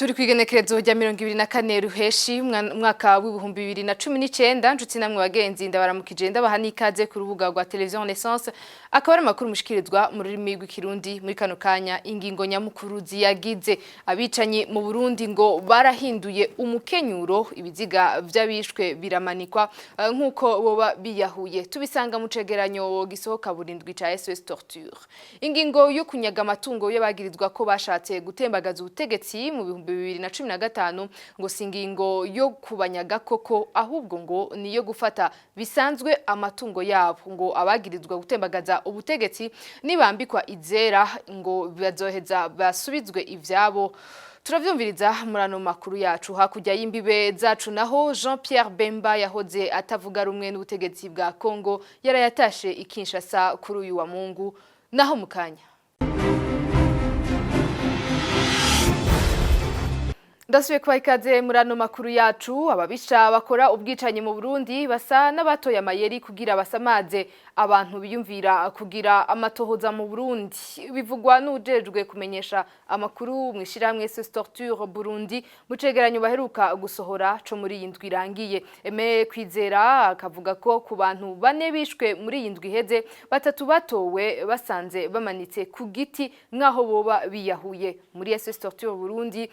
Turi kw'igenekerezo rya 24 Ruheshi mwaka w'2019. Nshuti namwe bagenzi, ndabaramukije, ndabaha n'ikaze ku rubuga rwa Television Renaissance. Akaba ari amakuru mushikirizwa mu rurimi rw'Ikirundi. Muri kano kanya, ingingo nyamukuru ziyagize: abicanyi mu Burundi ngo barahinduye umukenyuro, ibiziga vy'abishwe biramanikwa nk'uko boba biyahuye. Tubisanga mu cegeranyo gisohoka burindwi ca SOS Torture. Ingingo yo kunyaga amatungo y'abagirizwa ko bashatse gutembagaza ubutegetsi mu 2015 ngo si ingingo yo kubanyaga koko, ahubwo ngo niyo gufata bisanzwe amatungo yabo. Ngo abagirizwa gutembagaza ubutegetsi nibambikwa izera ngo bazoheza basubizwe ivyabo. Turavyumviriza muri ano makuru yacu. Hakurya y'imbibe zacu naho, Jean Pierre Bemba yahoze atavuga rumwe n'ubutegetsi bwa Congo yarayatashe i Kinshasa kuri uyu wa Mungu. Naho mukanya ndasubiye kubaha ikaze muri ano makuru yacu. Ababisha bakora ubwicanyi mu Burundi basa n'abatoye amayeri kugira basamaze abantu biyumvira kugira amatohoza mu Burundi. Bivugwa n'ujejwe kumenyesha amakuru mu ishirahamwe SOS Torture Burundi mu cegeranyo baheruka gusohora co muri iyi ndwi irangiye. Aime Kwizera akavuga ko ku bantu bane bishwe muri iyi ndwi iheze, batatu batowe basanze bamanitse ku giti nk'aho boba biyahuye. Muri SOS Torture Burundi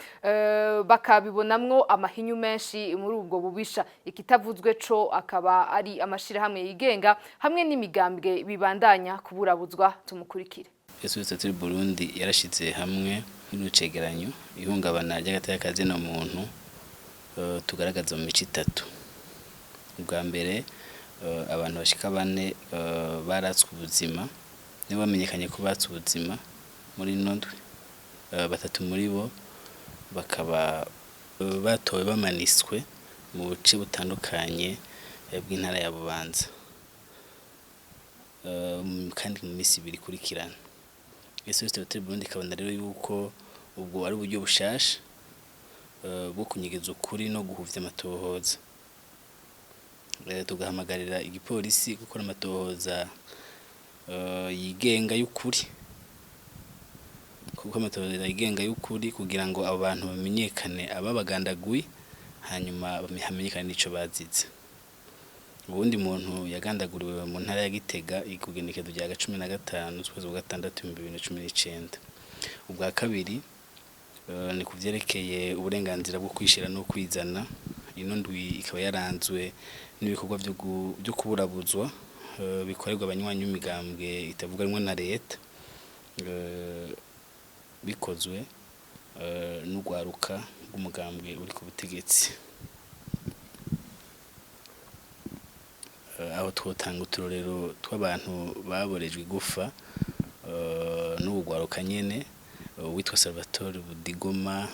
bakabibonamwo amahinyu menshi muri ubwo bubisha. Ikitavuzwe co akaba ari amashirahamwe yigenga hamwe n'imigambwe bibandanya kuburabuzwa. Tumukurikire. SOS Torture Burundi yarashize hamwe n'ucegeranyo ihungabana ry'agateka kazina muntu tugaragaza mu mico itatu. Ubwa mbere, abantu bashika bane baratswe ubuzima, nibo bamenyekanye ko batse ubuzima muri ino ndwi. Batatu muri bo bakaba batowe bamaniswe mu buce butandukanye bw'intara ya Bubanza, kandi mu minsi 2 ikurikirana. SOS Torture Burundi ikabona rero yuko ubwo ari uburyo bushasha bwo kunyegeza ukuri no guhuvya amatohoza. Tugahamagarira igipolisi gukora amatohoza yigenga y'ukuri, kuko amatohoza yigenga y'ukuri kugira ngo abo bantu bamenyekane ababagandaguye, hanyuma hamenyekane n'ico bazize. Uwundi muntu yagandaguriwe mu ntara ya Gitega ikugenekezo rya 15 z'ukwezi kwa gatandatu 2019. Ubwa kabiri ni kuvyerekeye uburenganzira bwo kwishira no kwizana. Ino ndwi ikaba yaranzwe n'ibikorwa vyo kuburabuzwa bikorerwa abanywanyi b'imigambwe itavuga rumwe na leta, bikozwe n'urwaruka rw'umugambwe uri ku butegetsi. Aho twotanga uturorero tw'abantu baborejwe igufa n'urwaruka nyene: uwitwa Salvatore Budigoma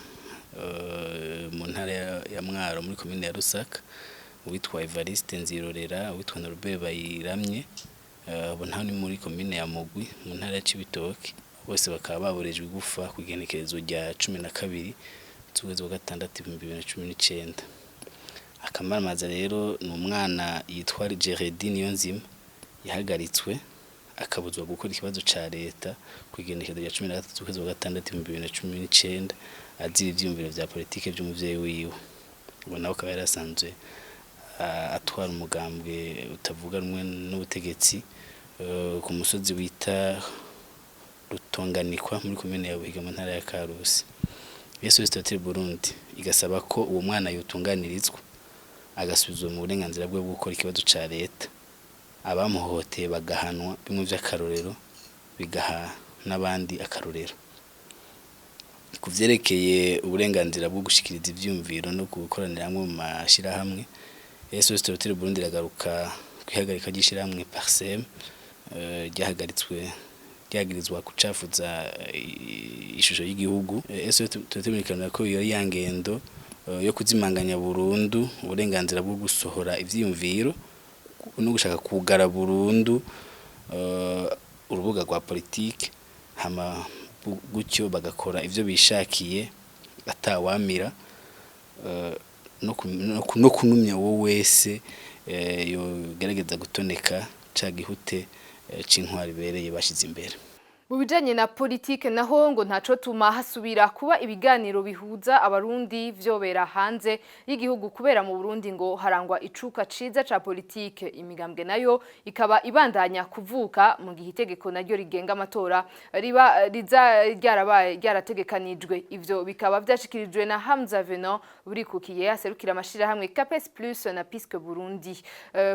mu ntara ya Mwaro muri komine ya Rusaka, uwitwa Evariste Nzirorera, uwitwa Norbert Bayiramye, abo naho ni muri komine ya Mugwi mu ntara ya Cibitoke. Bose bakaba baborejwe igufa ku igenekerezo rya 12 z'ukwezi kwa gatandatu 2019. Akamaramaza rero ni umwana yitwa Geredi Niyonzima yahagaritswe akabuzwa gukora ikibazo ca leta ku igenekerezo rya 13 z'ukwezi kwa gatandatu 2019, azira ivyiyumviro vya politike vy'umuvyeyi wiwe. Uwo nawe akaba yarasanzwe atwara umugambwe utavuga rumwe n'ubutegetsi ku musozi wita Rutonganikwa muri komine ya Buhiga mu ntara ya Karusi. SOS Torture Burundi igasaba ko uwo mwana yotunganirizwa, agasubizwa mu burenganzira bwe bwo gukora ikibazo ca leta, abamuhohoteye bagahanwa bimwe vy'akarorero, bigaha n'abandi akarorero. Ku vyerekeye uburenganzira bwo gushikiriza ivyiyumviro no gukoranira hamwe mu mashirahamwe, SOS Torture Burundi iragaruka kw'ihagarika ry'ishirahamwe Parsem, ryahagaritswe ryagirizwa kucafuza ishusho y'igihugu. SOS Torture Burundi ikabona ko iyo ari ya ngendo yo kuzimanganya burundu uburenganzira bwo gusohora ivyiyumviro no gushaka kugara burundu urubuga rwa politike, hama gutyo bagakora ivyo bishakiye atawamira, no kunumya uwo wese yogerageza gutoneka ca gihute c'intwari ibereye bashize imbere. Mu bijanye na politike naho, ngo ntaco tuma hasubira kuba ibiganiro bihuza Abarundi vyobera hanze y'igihugu, kubera mu Burundi ngo harangwa icuka ciza ca politike, imigambwe nayo ikaba ibandanya kuvuka, mu gihe itegeko naryo rigenga amatora riba riza ryarabaye ryarategekanijwe. Ivyo bikaba vyashikirijwe na Hamza Venant Burikukiye, aserukira amashirahamwe Capes Plus na Pisque Burundi.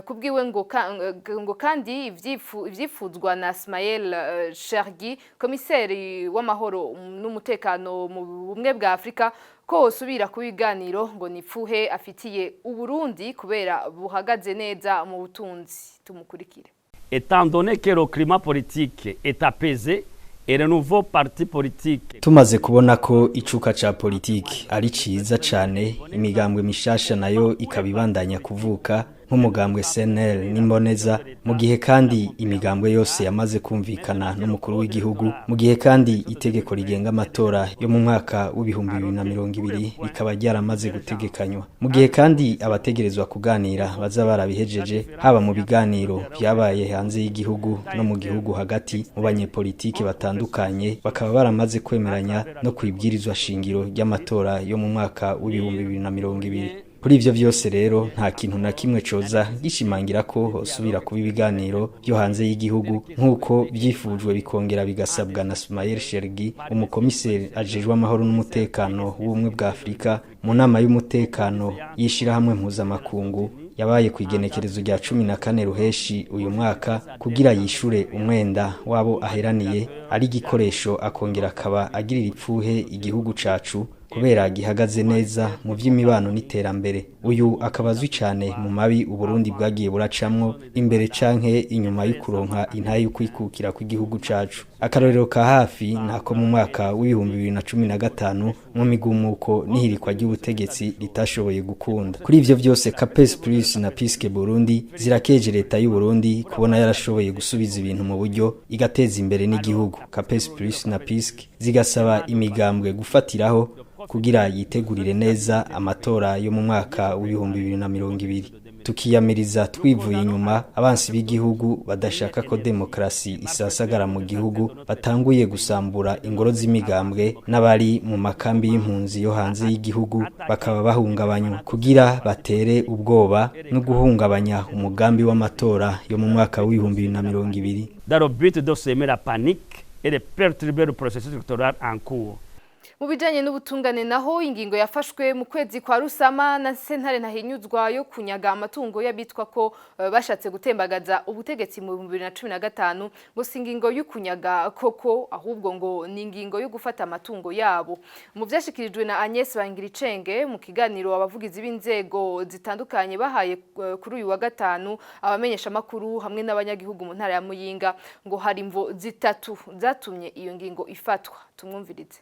Kubwiwe ngo kandi ivyifuzwa na Smail Chergui, komiseri w'amahoro n'umutekano mu Bumwe bwa Afrika, ko hosubira ku biganiro, ngo nipfuhe afitiye Uburundi kubera buhagaze neza mu butunzi. Tumukurikire. Étant donné que le climat politique est apaisé et le nouveau parti politique Tumaze kubona ko icuka ca politiki ari ciza cane, imigambwe mishasha nayo ikaba ibandanya kuvuka nk'umugambwe CNL n'Imboneza, mu gihe kandi imigambwe yose yamaze kumvikana n'umukuru w'igihugu, mu gihe kandi itegeko rigenga amatora yo mu mwaka w'2020 rikaba ryaramaze gutegekanywa, mu gihe kandi abategerezwa kuganira baza barabihejeje, haba mu biganiro vyabaye hanze y'igihugu no mu gihugu hagati mu banyepolitike batandukanye, bakaba baramaze kwemeranya no kwibwirizwa shingiro ry'amatora yo mu mwaka w'2020. Kuri ivyo vyose rero, nta kintu na kimwe coza gishimangira ko hosubira kuba ibiganiro byo hanze y'igihugu, nk'uko vyifujwe bikongera bigasabwa na Smail Chergui, umukomiseri ajejwe amahoro n'umutekano w'Ubumwe bwa Afrika, mu nama y'umutekano y'ishirahamwe mpuzamakungu yabaye ku igenekerezo rya 14 Ruheshi uyu mwaka, kugira yishure umwenda wabo aheraniye, ari igikoresho akongera akaba agirira ipfuhe igihugu cacu kubera gihagaze neza mu by'imibano n'iterambere. Uyu akaba azwi cyane mu mabi Uburundi bwagiye buracamwo imbere canke inyuma y'ukuronka intahe y'ukwikukira kw'igihugu cacu. Akarorero ka hafi nako mu mwaka w'2015 mu migumuko n'ihirikwa ry'ubutegetsi ritashoboye gukunda. Kuri ivyo vyose, Capes Plus na Pisque Burundi zirakeje leta y'u Burundi kubona yarashoboye gusubiza ibintu mu buryo, igateza imbere n'igihugu. Capes Plus na Pisque zigasaba imigambwe gufatiraho kugira yitegurire neza amatora yo mu mwaka w'2020. Tukiyamiriza twivuye inyuma abansi b'igihugu badashaka ko demokrasi isasagara mu gihugu, batanguye gusambura ingoro z'imigambwe, n'abari mu makambi y'impunzi yo hanze y'igihugu bakaba bahungabanywa kugira batere ubwoba no guhungabanya umugambi w'amatora yo mu mwaka w'2020. Dans le but de semer la panique et de perturber le processus électoral en cours. Mu bijanye n'ubutungane naho, ingingo yafashwe mu kwezi kwa Rusama na sentare ntahinyuzwa yo kunyaga amatungo y'abitwa ko bashatse gutembagaza ubutegetsi mu 2015, ngo si ingingo yo kunyaga koko, ahubwo ngo ni ingingo yo gufata amatungo yabo. Mu vyashikirijwe na Agnes Bangiricenge mu kiganiro abavugizi b'inzego zitandukanye bahaye kuri uyu wa gatanu abamenyesha makuru hamwe n'abanyagihugu mu ntara ya Muyinga, ngo hari imvo zitatu zatumye iyo ngingo ifatwa. Tumwumvirize.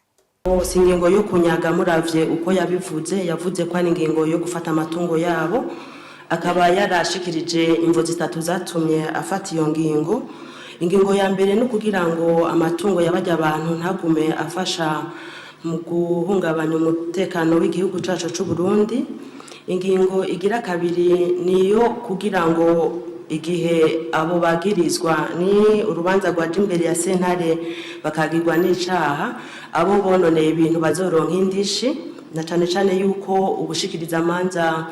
Si ingingo yo kunyaga. Muravye uko yabivuze, yavuze ko ari ingingo yo gufata amatungo yabo, akaba yarashikirije imvo zitatu zatumye afata iyo ngingo. Ingingo ya mbere ni ukugira ngo amatungo y'abajya abantu ntagume afasha mu guhungabanya umutekano w'igihugu cacu c'u Burundi. Ingingo igira kabiri niyo kugira ngo igihe abo bagirizwa ni urubanza rwaje imbere ya sentare bakagirwa n'icaha, abo bononeye ibintu bazoronka indishi, na cane cane yuko ubushikiriza amanza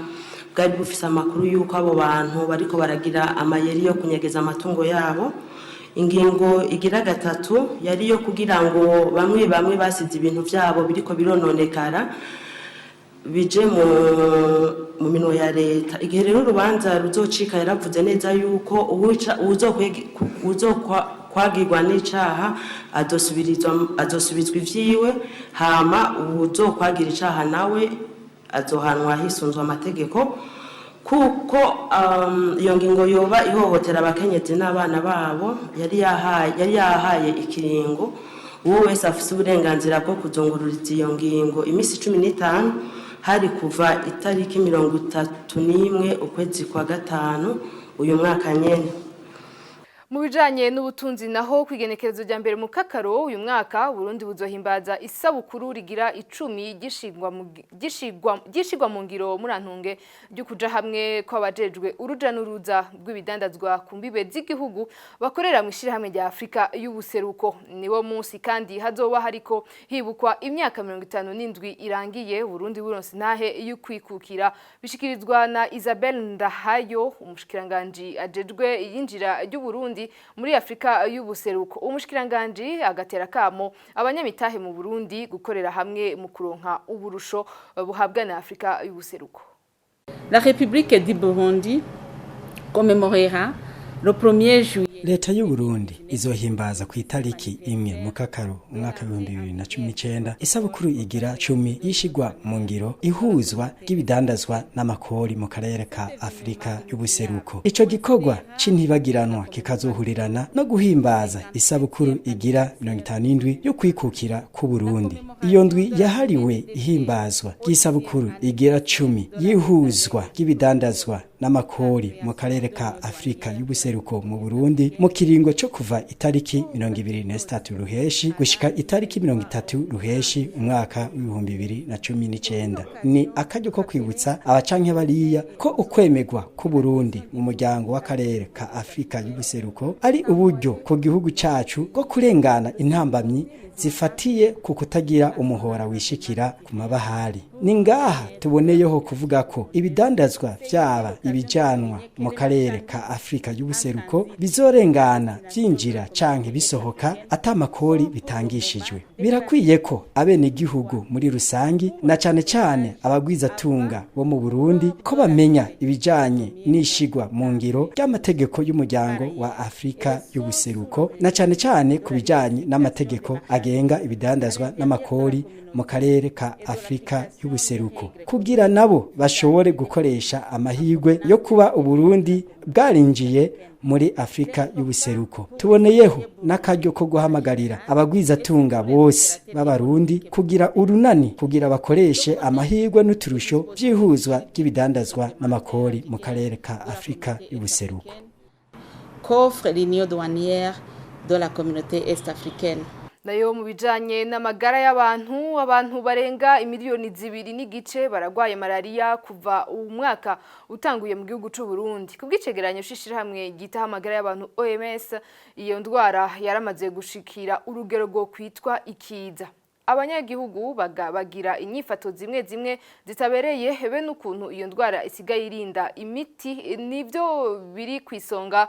bwari bufise amakuru yuko abo bantu bariko baragira amayeri yo kunyegeza amatungo yabo. Ingingo igira gatatu yari iyo kugira ngo bamwe bamwe basize ibintu vyabo biriko birononekara bije mu minwe ya leta. Igihe rero urubanza ruzocika, yaravuze neza yuko uwuzokwagirwa n'icaha azosubizwa ivyiwe, hama uwuzokwagira icaha nawe azohanwa hisunzwe amategeko. Kuko iyo ngingo yoba ihohotera abakenyezi n'abana babo, yari yahaye ikiringo uwo wese afise uburenganzira bwo kuzungururiza iyo ngingo iminsi 15, hari kuva itariki 31 ukwezi kwa gatanu uyu mwaka nyene. Mu bijanye n'ubutunzi naho, kwigenekerezo rya 1 mu kakaro uyu mwaka, Burundi buzohimbaza isabukuru rigira 10 gishigwa mu ngiro, murantunge, ryo kuja hamwe kw'abajejwe uruja n'uruza rw'ibidandazwa ku mbibe z'igihugu bakorera mu ishirahamwe rya Afrika y'ubuseruko. Niwo munsi kandi hazoba hariko hibukwa imyaka 57 irangiye Burundi buronse ntahe y'ukwikukira. Bishikirizwa na Isabelle Ndahayo, umushikiranganji ajejwe iyinjira ry'u Burundi muri Afrika y'ubuseruko. Umushikiranganji agatera kamo abanyamitahe mu Burundi gukorera hamwe mu kuronka uburusho buhabwa na Afrika y'ubuseruko. La République du Burundi commémorera le 1er juillet. Leta y'u Burundi izohimbaza ku itariki 1 mukakaro umwaka 2019 isabukuru igira 10 yishigwa mu ngiro ihuzwa ry'ibidandazwa n'amakori mu karere ka Afrika y'ubuseruko. Ico gikorwa c'intibagiranwa kikazohurirana no guhimbaza isabukuru igira 57 yo kwikukira ku Burundi. Iyo ndwi yahariwe ihimbazwa ry'isabukuru igira 10 yihuzwa ry'ibidandazwa n'amakori mu karere ka Afrika y'ubuseruko mu Burundi mu kiringo cyo kuva itariki 23 ruheshi gushika itariki 30 ruheshi umwaka w'2019 ni akaryo ko kwibutsa abacanke bariya ko ukwemegwa ku Burundi mu muryango w'akarere ka Afrika y'ubuseruko ari uburyo ku gihugu cacu bwo kurengana intambamyi zifatiye ku kutagira umuhora wishikira ku mabahari. Ni ngaha tuboneyeho kuvuga ko ibidandazwa vyaba ibijanwa mu karere ka Afrika y'ubuseruko bizorengana vyinjira canke bisohoka atamakori bitangishijwe. Birakwiye ko abenegihugu muri rusangi na cane cane abagwizatunga bo mu Burundi ko bamenya ibijanye n'ishigwa mu ngiro ry'amategeko y'umuryango wa Afrika y'ubuseruko, na cane cane ku bijanye n'amategeko agenga ibidandazwa n'amakori mu karere ka Afrika y'ubuseruko, kugira nabo bashobore gukoresha amahirwe yo kuba Uburundi bwarinjiye muri Afrika y'ubuseruko. Tuboneyeho n'akaryo ko guhamagarira abagwizatunga bose b'abarundi kugira urunani kugira bakoreshe amahirwe n'uturusho by'ihuzwa ry'ibidandazwa n'amakori mu karere ka Afrika y'ubuseruko qu'offre l'union douanière de la communauté est-africaine. Nayo mu bijanye n'amagara y'abantu, abantu barenga imiliyoni 2.5 baragwaye malaria kuva umwaka utanguye mu gihugu c'u Burundi. Kubw'icegeranyo c'ishirahamwe ryitaho amagara y'abantu OMS, iyo ndwara yaramaze gushikira urugero rwo kwitwa ikiza. Abanyagihugu bagira inyifato zimwe zimwe zitabereye be n'ukuntu iyo ndwara isigaye irinda imiti nivyo biri ku isonga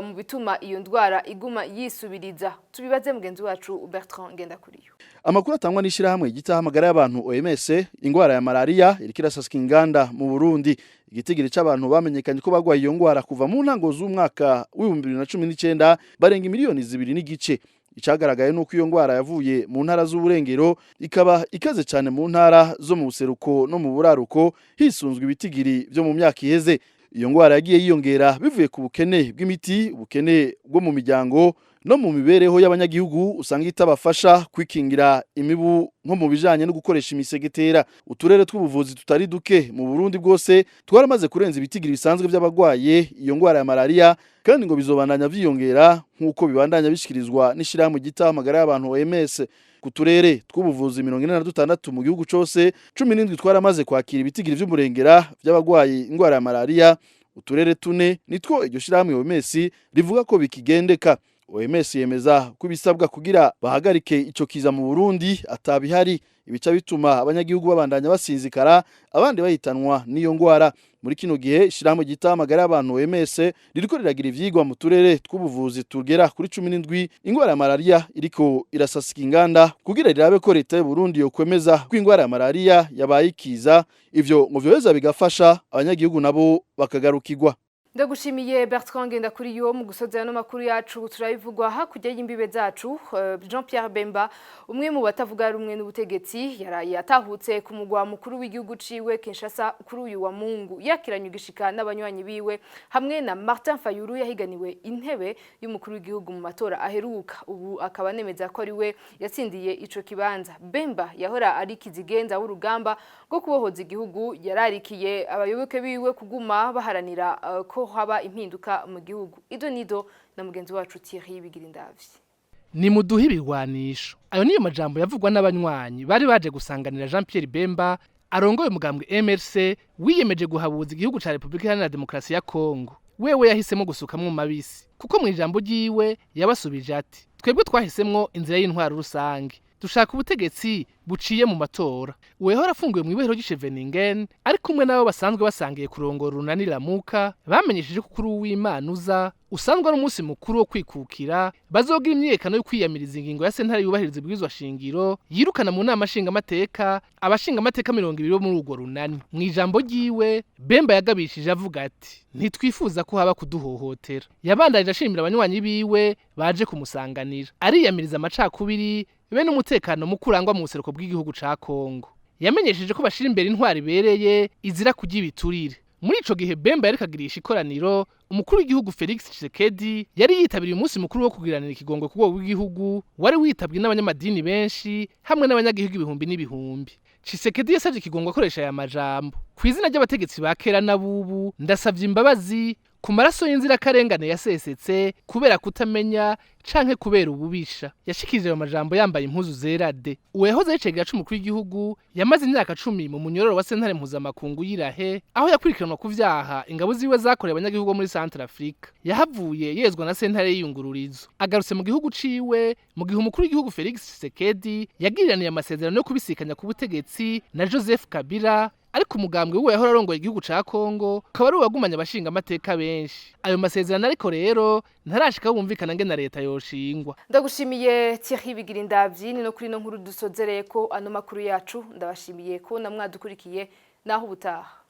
mu bituma iyo ndwara iguma yisubiriza. Tubibaze mugenzi wacu Bertrand Ngendakuriyo. Amakuru atangwa n'ishirahamwe ryitaho amagara y'abantu OMS, ingwara ya malaria iriko irasasika inganda mu Burundi. Igitigiri c'abantu bamenyekanye ko bagwaye iyo ngwara kuva mu ntango z'umwaka w'2019 barenga imiliyoni 2.5. Icagaragaye nuko iyo ngwara yavuye mu ntara z'uburengero ikaba ikaze cyane mu ntara zo mu buseruko no mu buraruko, hisunzwe ibitigiri vyo mu myaka iheze. Iyo ngwara yagiye yiyongera bivuye ku bukene bw'imiti, ubukene bwo mu miryango no mu mibereho y'abanyagihugu usanga itabafasha kwikingira imibu nko mu bijanye no gukoresha imisegetera. Uturere tw'ubuvuzi tutari duke mu Burundi bwose twaramaze kurenza ibitigiri bisanzwe by'abagwaye iyo ngwara ya malaria, kandi ngo bizobandanya vyiyongera nk'uko bibandanya bishikirizwa n'ishirahamwe ryitaho amagara y'abantu OMS. Ku turere tw'ubuvuzi 46 mu gihugu cose, 17 twaramaze kwakira ibitigiri vy'umurengera vy'abagwaye ingwara ya malaria. Uturere tune nitwo iryo shirahamwe OMS rivuga ko bikigendeka. OMS yemeza ko ibisabwa kugira bahagarike ico kiza mu Burundi atabihari, ibica bituma abanyagihugu babandanya basinzikara, abandi bahitanwa n'iyo ngwara. Muri kino gihe ishirahamwe ryitaho amagara y'abantu OMS ririko riragira ivyigwa mu turere tw'ubuvuzi tugera kuri 17 ingwara ya malaria iriko irasasika inganda, kugira rirabe ko leta y'u Burundi yokwemeza ko ingwara ya malaria yabaye ikiza. Ivyo ngo vyoheza bigafasha abanyagihugu nabo bakagarukirwa. Ndagushimiye Bertrand Ngendakuriyo. Mu gusoza ano makuru yacu, turabivugwa hakurya y'imbibe zacu. Jean Pierre Bemba, umwe mu batavuga rumwe n'ubutegetsi, yaraye atahutse ku mugwa mukuru w'igihugu ciwe Kinshasa kuri uyu wa Mungu, yakiranye ugishika n'abanywanyi biwe hamwe na Martin Fayulu yahiganiwe intebe y'umukuru w'igihugu mu matora aheruka, ubu akaba anemeza ko ari we yatsindiye ico kibanza. Bemba yahora ari kizigenza w'urugamba rwo kubohoza igihugu yararikiye abayoboke biwe kuguma baharanira ko ko haba impinduka mu gihugu. Ido nido na mugenzi wacu Thierry Bigirindavyi. Ni muduhe ibigwanisho. Ayo niyo majambo yavugwa n'abanywanyi bari baje gusanganira Jean Pierre Bemba arongoye umugambwe MRC wiyemeje guhabuza igihugu ca Republika Iharanira Demokarasi ya Kongo. Wewe yahisemo gusukamwo mabisi, kuko mu ijambo ryiwe yabasubije ati: "Twebwe twahisemwo inzira y'intwaro rusange, dushaka ubutegetsi buciye mu matora." Uwehora afunguye mu ibohero ry'Icheveningen ari kumwe n'abo basanzwe basangiye kurongora urunani Lamuka bamenyesheje ko kuri uw'Imana uza, usanzwe ari umunsi mukuru wo kwikukira, bazogira imyiyerekano yo kwiyamiriza ingingo ya sentare yubahiriza ibwirizwa shingiro yirukana mu nama nshingamateka abashingamateka 20 bo muri urwo runani. Mu ijambo ryiwe, Bemba yagabishije avuga ati: "Ntitwifuza ko haba kuduhohotera." Yabandanije ashimira abanywanyi biwe baje kumusanganira, ariyamiriza amacakubiri be n'umutekano muke urangwa mu buseruko bw'igihugu ca Kongo. Yamenyesheje ko bashira imbere intwari ibereye izira kurya ibiturire. Muri ico gihe Bemba yariko agirisha ikoraniro, umukuru w'igihugu Felix Tshisekedi yari yitabiriye umunsi mukuru wo kugiranira ikigongwe ku rwego rw'igihugu, wari witabwe n'abanyamadini benshi hamwe n'abanyagihugu ibihumbi n'ibihumbi. Tshisekedi yasavye ikigongwe akoresha aya majambo: "Ku izina ry'abategetsi ba kera n'abubu, ndasavye imbabazi ku maraso y'inzirakarengane yasesetse kubera kutamenya canke kubera ububisha." Yashikirije ayo majambo yambaye impuzu zera de. Uwo yahoze ari icegera c'umukuru w'igihugu yamaze imyaka 10 mu munyororo wa sentare mpuzamakungu y'Irahe, aho yakurikiranwa ku vyaha ingabo ziwe zakorewe abanyagihugu bo muri Central Africa. Yahavuye yezwa na sentare y'iyungururizo. Agarutse mu gihugu ciwe mu gihe umukuru w'igihugu Felix Tshisekedi yagiriraniye amasezerano yo kubisikanya ku butegetsi na Joseph Kabila, ariko umugambwe wiwe yahora arongoye igihugu ca Kongo ukaba ari uwagumanye abashinga amateka benshi. Ayo masezerano ariko rero ntarashika bumvikana ngena leta yoshingwa. Ndagushimiye Thierry Bigirindavyi. Ni no kuri no nkuru dusozereye ko ano makuru yacu. Ndabashimiye ko namwadukurikiye, naho ubutaha.